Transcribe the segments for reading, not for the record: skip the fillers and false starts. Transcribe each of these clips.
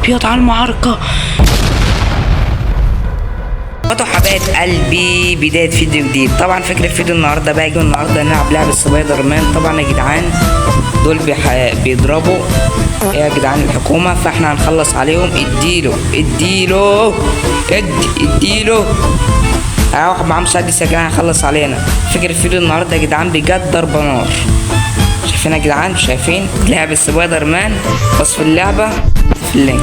ابيض على المعركة. حبايب قلبي، بداية فيديو جديد. طبعا فكرة فيديو النهاردة بقى، النهاردة نلعب لعبة سبايدر مان. طبعا يا جدعان دول بيضربوا يا جدعان الحكومة، فاحنا هنخلص عليهم. اديله اديله اديله، واحد معاه مسدس يا جدعان هيخلص علينا. فكرة فيديو النهاردة يا جدعان بجد ضرب نار. شايفين يا جدعان؟ شايفين لعبة سبايدر مان؟ وصف اللعبة في ال link.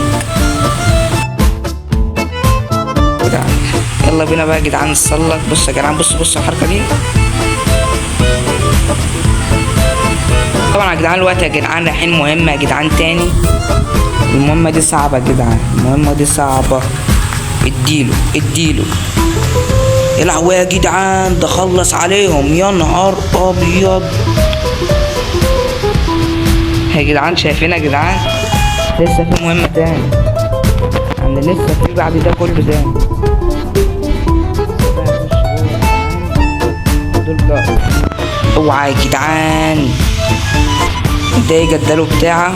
يلا بينا بقى يا جدعان نتسلق. بص يا جدعان، بص بص الحركة دي. طبعا يا جدعان الوقت يا جدعان رايحين مهمة يا جدعان تاني. المهمة دي صعبة يا جدعان، المهمة دي صعبة. اديله اديله، العب يا جدعان، ده خلص عليهم. يا نهار ابيض يا جدعان، شايفين يا جدعان؟ لسه في مهمة تاني، يعني لسه في بعد ده كله تاني. اوعى يا جدعان، ده يجدلوا بتاعه.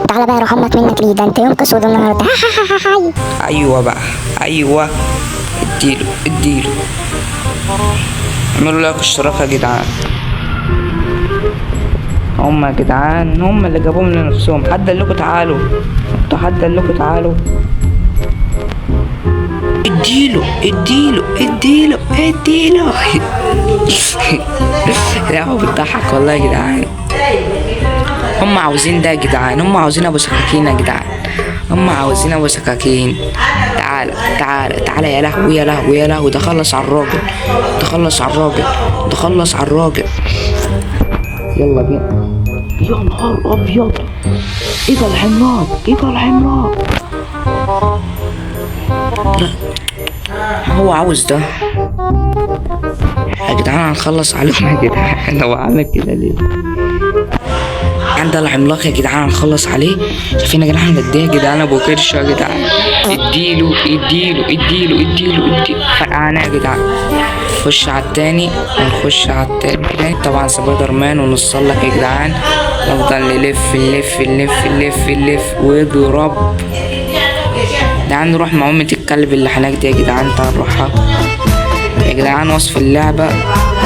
تعالى بقى رحمك منك ليه، ده انت يوم اسود النهارده. ايوه بقى، ايوه اديله اديله. اعملوا like واشتراك يا جدعان. هم يا جدعان هم اللي جابوهم لنفسهم. حد قال لكم تعالوا؟ انتوا حد قال لكم تعالوا؟ اديله اديله اديله اديله. لا هو بتضحك والله يا جدعان. هم عاوزين ده يا جدعان، هم عاوزين ابو سكاكين يا جدعان، هم عاوزين ابو سكاكين. تعالى تعالى تعالى، يا لهوي يا لهوي يا لهوي، ده خلص على الراجل، ده خلص على الراجل، ده خلص على الراجل. يلا بينا. يا نهار ابيض، ايه ده العملاق، ايه ده العملاق؟ لا هو عاوز ده يا جدعان، هنخلص عليهم يا جدعان. هو عامل كده ليه؟ عند العملاق يا جدعان هنخلص عليه. شايفين يا جدعان قد ايه يا جدعان ابو كرش يا جدعان؟ اديله اديله اديله اديله اديله، فرقعنا يا جدعان. نخش على التاني ونخش على التاني. طبعا سبايدر مان ونتسلق يا جدعان، نفضل نلف نلف نلف نلف نلف واضرب. تعال نروح مع أمة الكلب اللي هناك دي يا جدعان، تعال نروحها يا جدعان. وصف اللعبة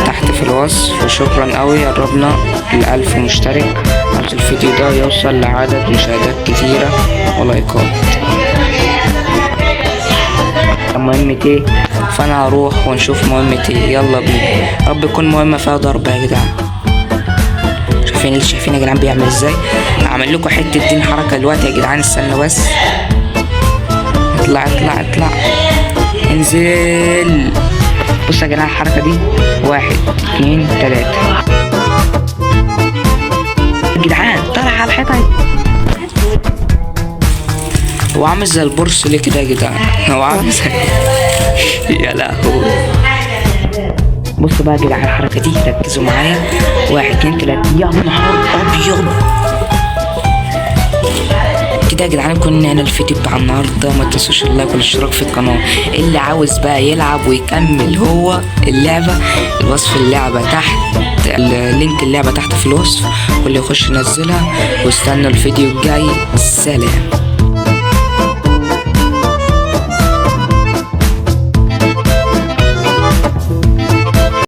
تحت في الوصف. وشكرا قوي، قربنا ل1000 مشترك. عاوز الفيديو ده يوصل لعدد مشاهدات كتيرة ولايكات. مهمة ايه؟ فانا هروح ونشوف مهمة ايه. يلا بينا، رب يكون مهمة فيها ضرب يا جدعان. شايفين اللي شايفين يا جدعان بيعمل ازاي؟ هعمل لكم حتة دين حركة دلوقتي يا جدعان، استنوا بس. اطلع اطلع اطلع، انزل. بص يا جدعان الحركة دي، 1 2 3 يا جدعان. طلع على الحيطة، هو عامل زي البورس ليه كده يا جدعان؟ هو عامل زي يا لهوي. بصوا بقى يا جدعان الحركة دي، ركزوا معايا. 1 2 3، يا نهار أبيض. كده يا جدعان كنا هنا الفيديو بتاع النهارده. ما تنسوش ال like والاشتراك في القناة. اللي عاوز بقى يلعب ويكمل هو اللعبة، الوصف اللعبة تحت، link اللعبة تحت في الوصف، واللي يخش ينزلها. واستنوا الفيديو الجاي. سلام.